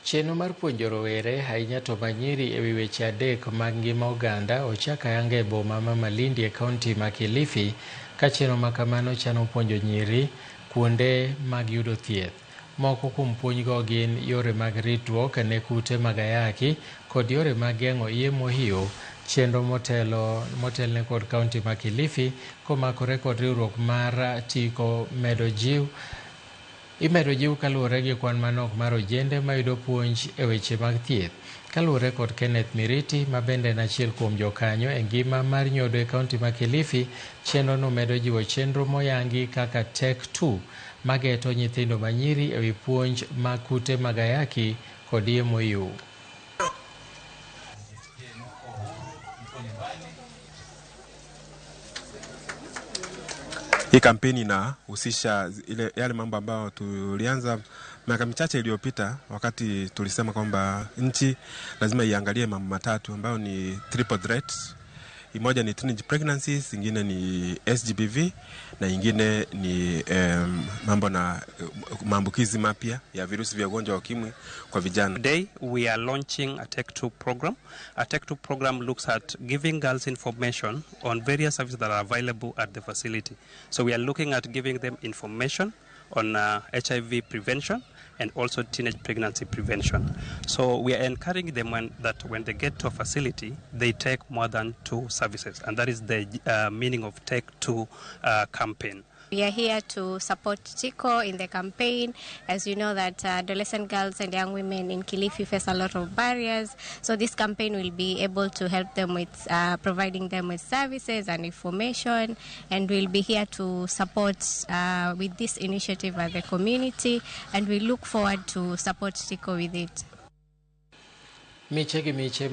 Chenro mar puonjo rowere ahinya to manyiri ewi weche adek mag ngima oganda ochak ayanga e boma ma Malindi e kaunti ma Kilifi ka chenro ma kamano chano puonjo nyiri kuonde mag yudo thieth. Moko kuom puonjgo gin yore mag ritruok ne kute mag ayaki kod yore mag geng'o iye mohiu. Chenro motelne kod kaunti ma Kilifi komakore kod riwruok mar Tiko medo jiw imedo jiw kaluwore gi kwan manok mar ojende mayudo puonj e weche mag thieth. Kaluwore kod Kenneth Miriti ma bende en achiel kuom jokanyo e ngima mar nyodo e kaunti ma Kilifi, chenro no medo jiwo chenro moyangi kaka Tech 2 mageto nyithindo manyiri ewi puonj mag kute mag ayaki kod iye mohiu. Hii kampeni inahusisha yale mambo ambayo tulianza miaka michache iliyopita, wakati tulisema kwamba nchi lazima iangalie mambo matatu ambayo ni triple threat. Moja ni teenage pregnancies, ingine ni SGBV na ingine ni mambo na maambukizi mapya ya virusi vya ugonjwa wa ukimwi kwa vijana. Today we are launching a Tech 2 program. A Tech 2 program looks at giving girls information on various services that are available at the facility. So we are looking at giving them information on HIV prevention and also teenage pregnancy prevention. So we are encouraging them that when they get to a facility, they take more than 2 services, and that is the meaning of Tech 2 campaign. We are here to support Tiko in the campaign. As you know that adolescent girls and young women in Kilifi face a lot of barriers. So this campaign will be able to help them with providing them with services and information. And we'll be here to support with this initiative at the community. And we look forward to support Tiko with it. Miche gi miche.